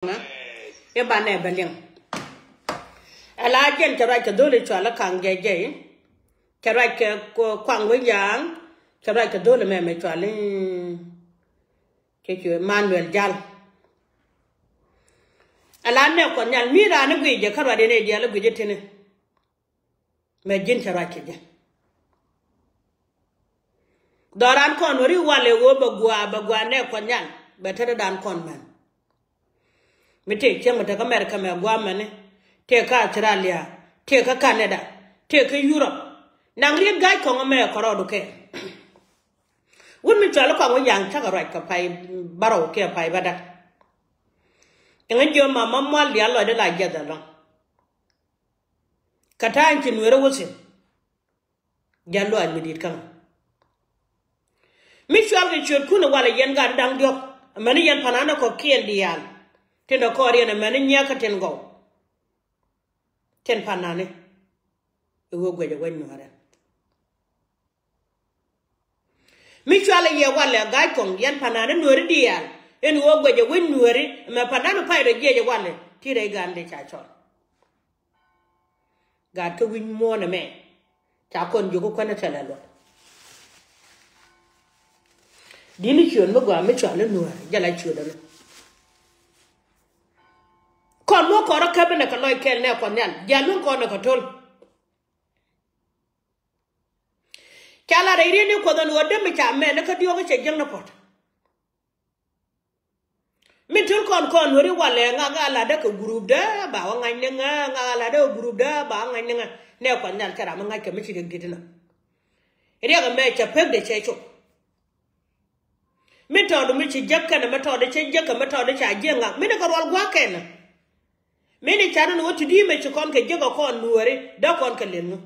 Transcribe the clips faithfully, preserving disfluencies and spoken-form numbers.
I̱ banɛ bɛ liŋ. Ala jɛn cɛ ruac kɛ dholi cual i̱ Kaŋ Jɛy Jɛy. Cɛ ruac kɛ Kuaŋ Wä Yaŋ. Cɛ ruac kɛ dholi mɛ mɛ cual i̱ cɛ cu Manuel Jal. Ala nɛ Kuɔth Nhial mi raan i̱ guic jɛ kä ruac in i̱ diaal i̱ guic i̱ tini. Mɛ ji̱n cɛ ruac kɛ jɛ. Dhɔran kɔn wä ri walɛ ɣöö bɛ gua̱a̱ bɛ gua̱a̱ nɛ Kuɔth Nhial bɛ tetdan kɔn mɛn. Mi tëë cieŋ mi tekä America mɛ gua̱a̱ mɛni, tëë kä Australia, tëë kä Canada, tëë kä Europe. Naŋ riet ga̱a̱c kɔŋ mɛ kɔrɔɔdu kɛ. Wut mi cual kɔŋ wä yaŋ cakɛ ruac kɛ pay bärɔw kiɛ pay bädäk. Ɛŋä jiö ma ma mual diaal lɔcdä la jiɛth ɛlɔ̱ŋ. Kä ta̱a̱ in ci nueerä wä thi̱n. Jal luaac mi di̱i̱t käŋ. Mi cual kɛ ciötkun ɛ walɛ yɛn gat da̱ŋ diɔ̱k. Amäni yɛn pa̱nanä kɔ̱kiɛn diaal. Tin dɔ̱ kɔɔr yɛn amäni nyiakä tin gɔw. Tin pa̱nani. I̱ ɣöö guɛcɛ wec nuäärɛ. Mi cual ɛ yɛ walɛ ga̱a̱c kɔŋ yɛn pa̱nani nuääri diaal. In ɣöö guɛcɛ wec nuääri mɛ pa̱nani pay rɔ jiɛcɛ walɛ ti rɛy ga̱a̱n dee ca cɔl. Gaat kä wi̱ny muɔ̱ɔ̱n ɛmɛ. Ca kɔn jiök kä kuɛn ɛ thilɛ luɔt. Di̱t ni ciöt mi gɔaa mi cual ni nuäär jɛ la ciöt ɛmɛ. Kɔn luɔ̱k kɔn rɔ käp inɛ kɛ lɔc kɛl nɛ Kuɔth Nhial jial luɔ̱k kɔn ɛ kɛ to̱l. Ca la rɛy riet ni Kuɔth ɛn ɣöö dee mi ca mɛn ni kä diɔ̱k cɛ jiäk ni puɔ̱t. Min töl kɔn kɔn weri walɛ ŋa ŋa latdä kɛ group dä ba wä ŋa̱c ni ŋa ŋa ŋa latdä kɛ group dä ba wä ŋa̱c ni ŋa. Nɛ Kuɔth Nhial kɛ ram mi ŋa̱c kɛ mi ci riɛk di̱t inɔ. Riɛk ɛmɛ cɛ pek dee cɛ cop. Mi tɔɔdu mi ci jek kɛnɛ mi tɔɔdu cɛ jek kɛ mi tɔɔdu ca jiɛk ŋa mi ni kɛ ruɔl gua̱a̱k kɛnɛ. Mi ni ca ni ni wä ti di̱i̱mɛ ci kɔn kɛ jek ɛ kɔn nuääri dee kɔn kɛ lel ŋu.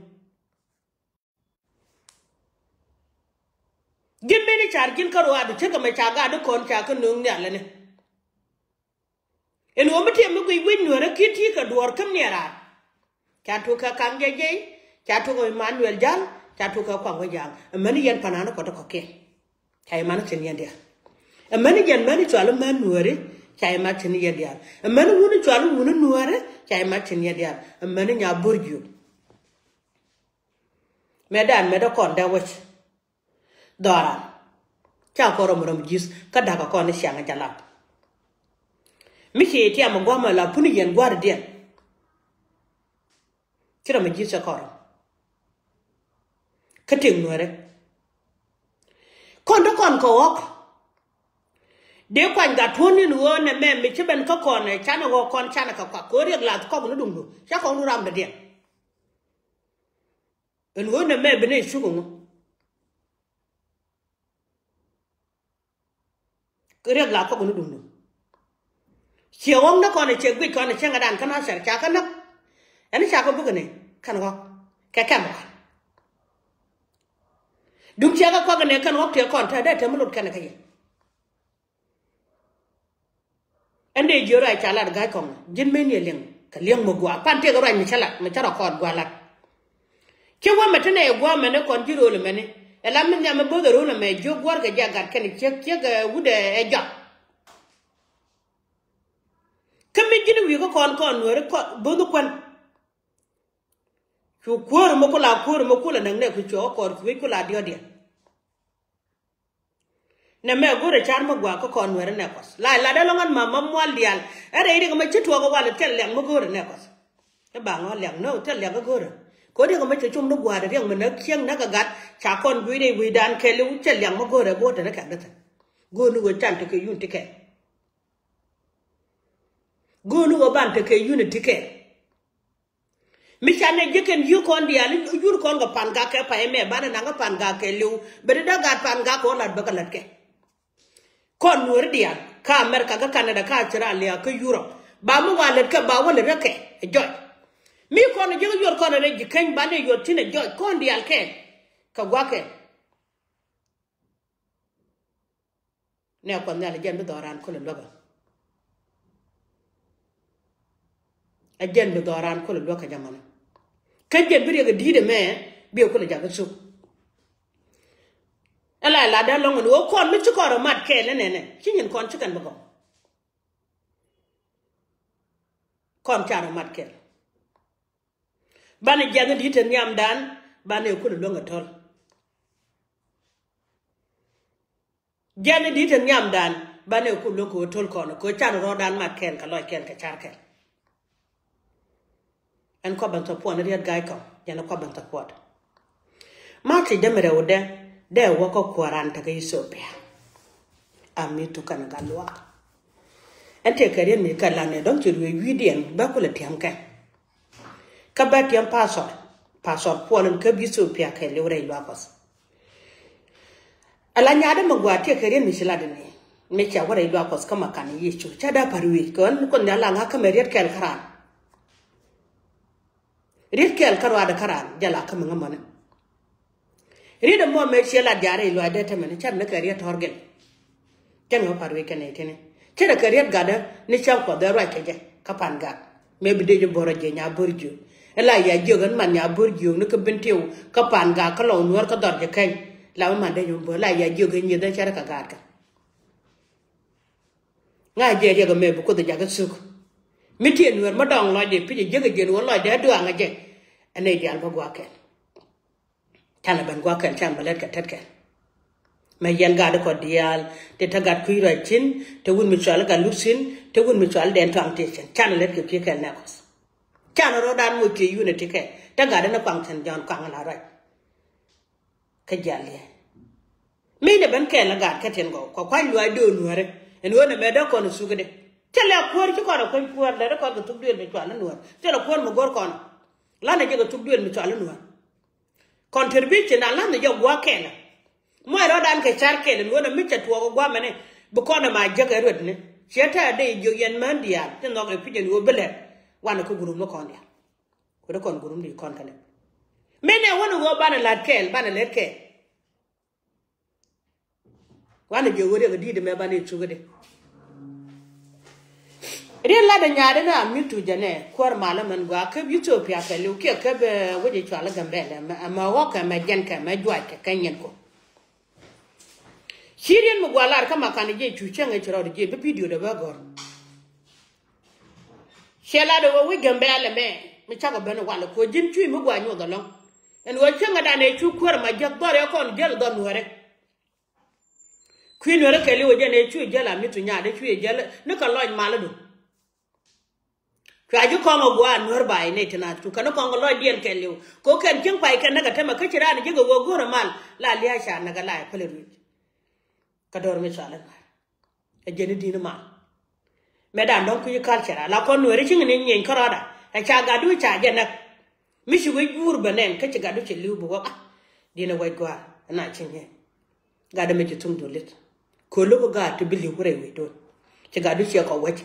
Ji̱n ben i̱ car ji̱n kä ruaadu ce̱tkɛ mɛ ca gaat i̱ kɔn ca kä nööŋ nhial ɛnɛ. Ɛn ɣöö mi tiɛm mi guic wec nuäärä ki̱n ti̱i̱ kɛ duɔ̱ɔ̱r käm ni ɛ raar. Ca tuk kɛ Kaŋ Jɛy Jɛy, ca tuk kɛ Imanuɛl Ja̱l, ca tuk kɛ Kuaŋ Wä Ja̱a̱ŋ. Amäni yɛn pa̱nani kɔt i̱ kɔ̱kiɛn. Ca i̱ man i̱ thi̱n yɛn diaal. Amäni yɛn mäni cual i̱ män nuääri, ca i̱ man thi̱n yɛn diaal. Amäni wuni cual i̱ wuni nuääri, ca i̱ man thi̱n yɛn diaal. Amäni nya bo̱r jiök. Mɛ dan mɛ dee kɔn dee wec. Dhɔran. Ca kɔn rɔm rɔm ji̱th kä da̱kä kɔn ni ciaŋ jalap. Mi ci tiam gua̱a̱mɛ la puni yɛn gua̱a̱r diɛn. Ci rɔm ji̱th ca kɔn rɔm. Kä tiŋ nuɛrɛ. Kɔn dee kɔn kɛ ɣɔk. Dee kuany gat tuɔ̱n in ɣöö nɛ mɛ mi ci ben kä kɔn ɛ canɛ ɣɔk kɔn canɛ kɛ kuak kɛ ɣöö riɛk lath kɔk ni duŋdu ca kɔn du ram dee diɛn. Ɛn ɣöö nɛ mɛ bi nɛ cuk ɛŋu. Kɛ riɛk la kɔk ni duŋdu. Ciɛ ɣɔ̱ŋ ni kɔn ɛ ciɛ guic kɔn ɛ cieŋ ɛ dan kä na cɛr ca kä näk. Ɛn ca kä bikɛ ni kɛn ɣɔ̱k kɛ kɛm ɣɔ̱k. Duŋ ciɛ kä kɔk ni kɛn ɣɔ̱k tiɛ kɔn te dee te mi lot kɛn ɛ kä yɛ. Ɛn dee jiö ruac ca lat ga̱a̱c kɔŋ ji̱n mëë ni liŋ kɛ liŋ mi gua̱a̱ pan tëëk ruac mi cä lat mi cä rɔ kɔɔt gua̱a̱ lat. Ci wä mɛ ti nɛ yɛ gua̱a̱ mɛni kɔn ji̱ ro̱o̱l mɛni ɛ la mi nhiam mi bo̱th ɛ ro̱o̱l mɛ jiök gua̱a̱r kɛ jiakat kɛn ciek ciek ɛ wut ɛ jɔak. Kä mi ji̱n wi̱i̱ kä kɔn kɔn nuääri kɔn bo̱th kuän. Cu kuäär mi kula kuäär mi kula näk nɛ ku cuɔk kɔɔr ku wi̱c kula diɔ̱diɛn. Nɛ mɛ go̱rɛ car mi gua̱a̱k kä kɔn nuɛri nɛ kuɔth la lat ɛlɔ̱ŋ ɛn ma ma mual diaal. Ɛ rɛy riɛk mɛ ci tuɔɔk ɛ wal thil liak mi go̱rɛ nɛ kuɔth. Ɛ ba ŋɔ liak nɔ thil liak ɛ go̱rɛ. Kɛ riɛk mɛ ci cum ni gua̱a̱r riɛk mɛ nä kiɛŋ nä kɛ gat ca kɔn gui̱i̱r ɛ wi̱i̱dan kɛɛliw thil liak mi go̱rɛ go̱o̱r te ni kɛk däthin. Go̱o̱r ni ɣöö can te kɛ yun ti kɛɛl. Go̱o̱r ni ɣöö ban te kɛ yun ti kɛɛl. Mi ca nɛ ji̱ kɛn yur kɔn diaal i̱ yur kɔn kɛ pan gak kɛ pay mɛ banɛ naŋ kɛ pan gak kɛ li̱w. Bɛ ti dee gat pan gak kɛ ɣän lat bä kɛ lät kɛ. Kɔn nuɔ̱ɔ̱ri diaal kä America kä Canada kä Australia kä Europe ba mi wa lät kɛ ba wä lät kɛ ɛ jɔc. Mi kɔn ji̱ kä yuɔr kɔn rɛy ji̱ keny banɛ yuɔr tin ɛ jɔc kɔn diaal kɛ kɛ gua̱kɛ. Nɛ kuɔth nhial ɛ jɛn bi dhɔran kulɛ luäkä. Ɛ jɛn bi dhɔran kulɛ luäkä jamani. Kä jɛn bi riɛk ɛ di̱i̱t ɛmɛ bi ɛ kulɛ jakä thuk. Ɛ la ɛ la dee lɔŋ ɛn ɣöö kɔn mi ci kɔn rɔ mat kɛɛl ɛ nɛnɛ ci nyin kɔn ci kɛn bi gɔw. Kɔn ca rɔ mat kɛl. Banɛ jiath ni di̱t te nhiamdan, banɛ kul luäŋ ɛ to̱l. Jiath ni di̱t te nhiamdan, banɛ kul luäŋ kɛ ɣöö to̱l kɔn kɛ ɣöö can rɔɔdan mat kɛl kɛ lɔc kɛl kɛ car kɛl. Ɛn kɔp bɛn thɔpuɔt ni riet ga̱a̱c kɔn, jɛn kɔp bɛn thɔpuɔt. Ma ti dämi rɛwdɛ, dee wä kä kuɔran tekä Ethiopia. Ami tukan gat luaak. Ɛn tëë kɛ riet mi kɛ lan ni dɔ̱ŋ ci ruëë wi̱i̱diɛn bä kulɛ tiɛm kɛ. Kä bä tiɛm pastor, pastor Paul in kä bi Ethiopia kɛ liw rɛy luaak Kuɔth. Ala nyaadä mi gua̱a̱ tiɛk kɛ riet mi ci lat ni. Mi cia wä rɛy luaak Kuɔth kä ma kan Yecu ca da̱ pa̱r wi̱i̱ kɛ ɣän Kuoth Nhial la ŋa̱ kä mɛ riet kɛl kä raan. Riet kɛl kä ruaadɛ kä raan jɛ la kä mi ŋä mɔni. Riet ɛmɔ mɛ ciɛ lat jaarɛ i̱ luaacdɛ tɛmɛni cär ni kɛ riet tɔ̱r gɛl. Cä ni wä pa̱r wec kɛn ɛ tini cä rɛ kɛ riet gatdä ni cäŋ Kuɔth ɛ ruac kɛ jɛ kä pa̱n gak. Mɛ bi dee jɛ bo̱r ɛ jɛ nya bo̱r jiök ɛ la ya jiök ɛn man nya bo̱r jiök ni kä bin tiw kä pa̱n gak kä lɔw nuäär kä dhɔr jɛ kɛny. La mi man dee jɛ bo̱r la ya jiök ɛ nyieth ɛ cä rɛ kɛ gaat kɛ. Ŋa̱c jɛ riɛk ɛmɛ bi Kuoth ɛ jakä thuk. Mi tiee nuäär mi dɔ̱ŋ lɔcdɛ pi̱c ɛ jiäk ɛ jiɛn wä lɔcdɛ ɛ duaŋ ɛ jɛ. Ɛn ɛ diaal bä gua̱a̱k kɛn. Canɛ ben gua̱a̱k kɛl can bä lɛt kɛ tɛt kɛl. Mɛ yɛn gat kɔ diaal te te gat kui̱ ruac cin te wun mi cual gat luk cin te wun mi cual dɛn tuaŋ te cin canɛ lɛt kɛ pi̱i̱ kɛl nɛ Kuɔth. Canɛ rɔ̱dan moc kɛ unity kɛ te gat ni kuaŋ cin jɔn kuaŋ la ruac. Kä jial yɛ mi nɛ ben kɛl gat kɛ tin gɔw kɔ kua̱ny luaac do̱o̱ nuäärɛ. Ɛn ɣöö nɛ mɛ dee kɔn ɛ thuk kɛ dee cɛ lɛ kuäär ci kɔn ɛ kuäny kuäär lɛ dee kɔn kɛ thuk duëël mi cual ni nuäär cɛ lɛ kuäär mi go̱r kɔn. Lanɛ jɛ kɛ thuk duëël mi cual ni nuäär. Contribution a la̱th ni jɛ gua̱a̱k kɛɛlɛ. Muɔc rɔ̱dan kɛ car kɛɛlɛ ni ɣöö na mi cɛ tuɔɔk ɛ gua̱a̱k mɛni bi kɔn ɛ ma jäk ɛ ruetni. Ciɛ tɛ̈r dee jiök yɛn mään diaal ti nhɔk ɛ pi̱c ɛn ɣöö bi lɛr wanɛ kä gurum ni kɔn diaal. Kuɛ dee kɔn gurum di kɔn kɛ lɛr. Mëë nɛ wän ɛ ɣöö banɛ la̱t kɛɛl banɛ lɛr kɛɛl. Wanɛ jiök ɣöö riɛk ɛ di̱i̱t ɛmɛ banɛ cuk ɛ di. Riet lat ɛ nyaat ɛn a mi tuc jɛ nɛ kuäär mal ɛmɛn gua̱a̱k käp Ethiopia kɛɛliw kiɛ käp wec ɛ cual ɛ Gambɛl ɛmɛ ɣɔ̱k kɛ ɛmɛ jɛn kɛ ɛmɛ juac kɛ kɛ nyin kɔ. Ci riet mi gua̱a̱k lar kä ma kan jiɛ cu cäŋ ɛ ci rɔɔd jiɛ bi video dɛ bä gɔ̱r. Ciɛ lat ɛ ɣöö wec Gambɛl ɛmɛ mi cakɔ ben ɛ wal ɛ ko̱ ji̱n cuc mi gua̱a̱k nyoth ɛlɔ̱ŋ. Ɛn ɣöö cäŋ ɛ dan ɛ cu kuäär ma jiäk dhɔr ɛ kɔn jäl dhɔr nuäärɛ. Kui̱ nuɛrä kɛɛliw ɛ jɛn ɛ cuɛ jäl a mi thu nyaat ɛ cuɛ jäl ni kɛ lɔc mal ɛ duŋ. Cua ji̱ kɔŋ ɛ gua̱a̱ nuɛr ba̱a̱y nɛy ti naath cu kɛn kɔŋ kɛ lɔcdiɛn kɛɛliw kɛ kɛn cieŋ pay kɛn näk ɛ tämɛ kä ci raan ji̱ kɛ ɣöö go̱rɛ mal la lia̱a̱ ca näk ɛ la ɛ päl ɛ ruëc. Kɛ dɔ̱r mi cɔal ɛ nuɛr. Ɛ jɛn i̱ di̱n i̱ mal. Mɛ dan dɔ̱ŋ kui̱ culture ala kɔn nuɛri ciŋ ni nyieny kärɔɔda ɛ ca gatdu ca jɛ näk. Mi ci wec guur bɛ nɛn kä ci gatdu ci li̱w bi wä a di̱n ɛ wec gua̱a̱r ɛn a ci nyieny. Gatdu mɛ ci thuŋ dulit. Ko̱ lo̱k ɛ gaat ti bi li̱w rɛy wecdun. Ci gatdu ciɛ kɔ wec.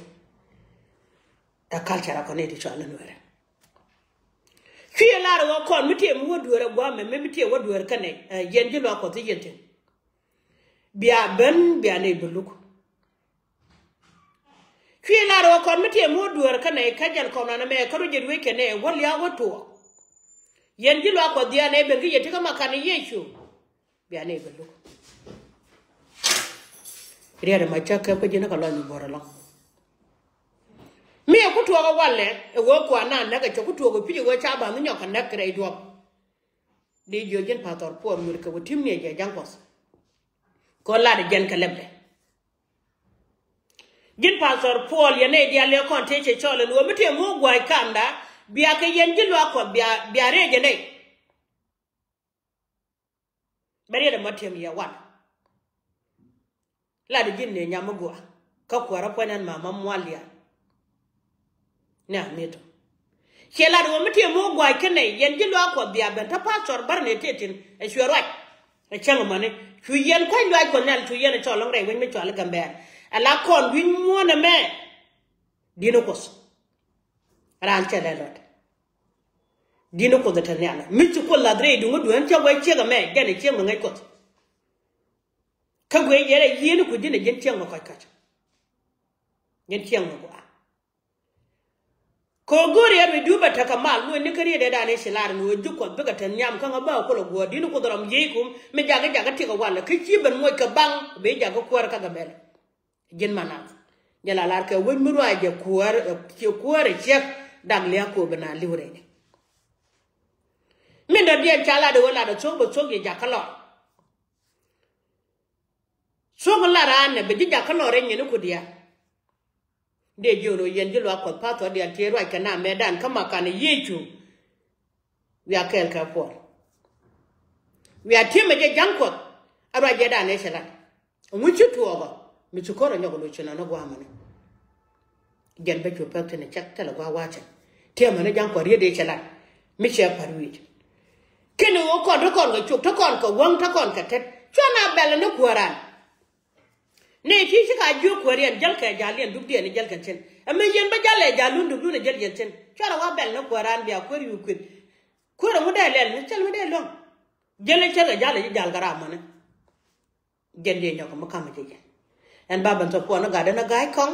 Ɛ culture a kɔn ni ti cɔal ni nuɛrɛ. Cuiɛ lar ɛ wä kɔn mi tiee mi wä dueer ɛ gua̱a̱mɛ mi mi tiee wä dueer kä nɛy ɛ yɛn ji̱ luaak Kuɔth i̱ yɛn thi̱n. Bia ben bia nɛy bi luk. Cui̱ lar ɣöö kɔn mi tiɛm wä dueer kä nɛy kä jɛn kɔn nɔnɛ mɛ kä ruec jɛ ruec kɛ nɛy wä lia̱a̱ wä tuɔɔk. Yɛn ji̱ luaak Kuɔth diaal nɛy ben kä yɛ ti kä ma kan Yecu. Bia nɛy ben luk. Riɛt ɛmɔ cä kɛp kä ji̱n kä lɔc mi buɔ̱r ɛlɔ̱ŋ. Mi ɛ ku tuɔɔk ɛ walɛ ɛ ɣöö kuan na näk ɛ cɛ ku tuɔɔk ɛ pi̱c ɛ ɣöö ca ba̱n ni nyɔk kɛ näk kɛ rɛy duɔ̱p. Di jiö ji̱n Pastor Paul ŋuet kɛ wä ti̱m ni ɛ jɛ ja̱ŋ Kuɔth. Kɛ ɣöö lat ɛ jɛn kɛ lɛpdɛ. Ji̱n Pastor Paul yɛn nɛy diaal yɛ kɔn tëë cɛ cɔl ɛn ɣöö mi tëë mo̱o̱k gua̱a̱c kamda bia kɛ yɛn ji̱ luaak Kuɔth bia bia rɛɛc ɛ nɛy. Bɛ riɛt ɛmɔ tiɛm yɛ wan. Lat ji̱n ni nyam mi gua kä kuäärä puɔ̱nyan mama mual diaal. Ni a mi̱i̱tu ciɛ lat ɣöö mi tiɛm mo̱o̱k gua̱a̱c kä nɛy yɛn ji̱ luaak Kuɔth bia ben tä Pastor bär ni tëë tin ɛ cuɛ ruac. Ɛ cäŋ mani cu yɛn kua̱ny luaac Kuɔth Nhial cu yɛn ɛ cɔl lɔ̱ŋ rɛy wec mi cɔal i̱ Gambɛɛr. Ɛ la kɔn wi̱ny muɔ̱ɔ̱n ɛmɛ. Di̱n ɛ Kuoth. Raan cɛ lɛ luɔt. Di̱n ɛ Kuoth ɛ te nhial mi ci Kuoth lath rɛy duŋ ɛ dueeni cä guɛc ciek ɛmɛ jɛn ɛ ciek mi ŋäc Kuoth. Kä guic yɛn ɛ yieen ku ji̱n ɛ ji̱n ciek mi kɔc kɔc. Ji̱n ciek mi gua̱a̱. Kɛ ɣöö go̱o̱r yɛn mi dup ɛ tekɛ mal luɔ̱c ni kä riet ëëdan i̱ ci lar ni ɣöö ji̱ Kuɔth bikɛ te nhiam kä ŋä bä ɛ kulɛ guɔ̱ɔ̱r di̱n Kuoth rɔm yiëëc kum mi jakä jakä ti̱kɛ walɛ kä ci ben moc kɛ baŋ bi jakä kuäär kä Gambɛl. Ji̱n manath Jɛ la lar kɛ wec mi ruac jɛ kuäär, ciɛ kuäär ɛ ciɛk. Dak liak kop bi na liw rɛy ni. Min dɔ̱diɛn ca lat ɛ ɣöö lat ɛ thuɔ̱k bɛ thuɔ̱k jɛ jakä lɔr. Thuɔ̱k lat raan ɛ bɛ ji̱ jakä lɔr rɛy nyin i̱ ku diaal. Dee jiön ɣöö yɛn ji̱ luaak Kuɔth pa̱th ɔ diaal tëë ruac kɛ na mɛtdan kä makanɛ Yecu. Wiaa kɛɛl kɛ puɔl. Wiaa ti̱emɛ jɛ ja̱ŋ Kuɔth. A ruac jɛ dan ëë cɛ lat. Ɛŋu ci tuɔɔkɔ mi ci ko̱r ɛ nyɔk loc ci nɔn ɛ gua̱a̱mɛni. Jɛn bä cu pek tini cɛk thilɛ gua̱a̱ wa̱cɛ. Ti̱emɛ ni ja̱ŋ Kuɔth riet ëë cɛ lat. Mi cɛ pa̱r wi̱i̱c. Kɛn ɣöö kɔn te kɔn kɛ cuk, te kɔn kɛ wäŋ, te kɔn kɛ tet. Cuɛ na bɛl ni kuääran. Nɛy ti ci ka jiök kuääriɛn jäl kɛ jal yɛn dupdiɛn ni jäl kɛ thi̱n. Ɛmɛ yɛn bä jal ɛ jal lundupdun ɛ jäl yɛn thi̱n. Cuarɛ wa bɛl ni kuääran bia kuäär yu kui̱n. Kuäär ɛŋu dee lɛl ni thil mi dee luäŋ. Jäl ɛ cäl kɛ jal ɛ ji̱ jal kɛ ram mɔni. Jɛn diɛ nyɔk mi kam ɛ jɛ jɛ. Ɛn ba ben thop puɔn ni gat ɛn ɛ ga̱a̱c kɔŋ.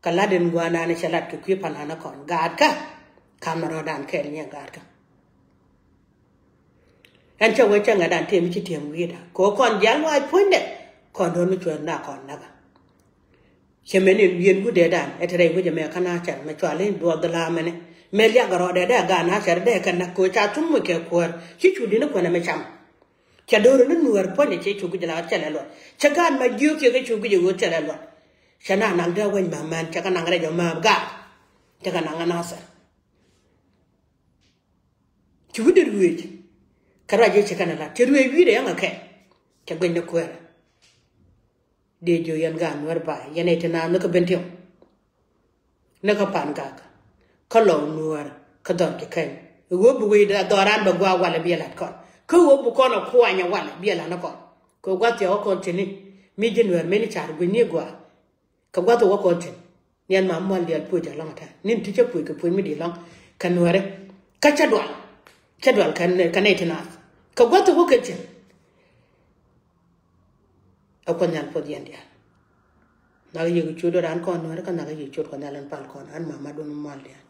Kɛ lat in gua̱a̱r nan cɛ lat kɛ kui̱ pa̱n nan kɔn gaatkä. Kam na rɔ̱dan kɛɛl nyɛ gaatkä. Ɛn cɛ wee cɛ ŋɛ̈tdan tëë mi ci tiɛm wi̱i̱da kɛ ɣöö kɔn jial wac puɔ̱nydɛ. Kɔn do̱r mi cuɛɛr na kɔn näkä. Cɛ mɛn in wi̱i̱n wut dee dan ɛ te rɛy wec ɛmɛ kä na cɛn mɛ cual in duɔth dhil amɛnɛ. Mɛ liak rɔɔdɛ dee dee gan na cɛr dee kɛ näk kɛ ɣöö ca thum mi kɛ kuäär ci cu di̱n kuɛn ɛmɛ cam. Cɛ do̱r ni nuäär puɔ̱nydɛ cɛ cu guic la cɛ lɛ luɔt. Cɛ gan ma jiök kiɛ kɛ cu guic ɛ ɣöö cɛ lɛ luɔt. Cɛ na naŋ dee wec ma män cɛ kɛ naŋ rɛc ɔ ma gaat. Cɛ kɛ naŋ a na cɛr. Ci wi̱cdɛ ruëëc. Kɛ ruac jɛ ci kɛn a lat cɛ ruëëc wi̱i̱dɛ yɛn a kɛ. Cɛ guic ni kuäärä. Dee jiök yɛn gaat nuäär ba̱a̱ yɛn ɛ ti naath ni kä ben tiɔm. Ni kä pa̱n gak. Kä lɔw nuäär kä dhɔr ci kɛn. Ɣöö bi wec dhɔran bɛ gua̱a̱ walɛ biɛ lat kɔn. Kä ɣöö bi kɔn a kuany a walɛ biɛ lat ni kɔn. Kɛ gua̱th thiɔk kä kɔn thi̱n ni mi ji̱ nuäär meni car gui̱c ni gua̱a̱. Kɛ gua̱th wä kɔn thi̱n. Niɛn ma mual diaal puc alɔŋ ata nin ti cä puc kɛ puc mi di lɔŋ. Kɛ nuɛri kä cä dual. Cä dual kɛ nɛy ti naath kɛ gua̱th wä kɛ thi̱n. Ɛ kuɔth nhial puɔth yɛn diaal. Nhak yek cot ran kɔn nuɛri kä nhak yek cot kɔn nhial ɛn pal kɔn an ma ma dun mual diaal.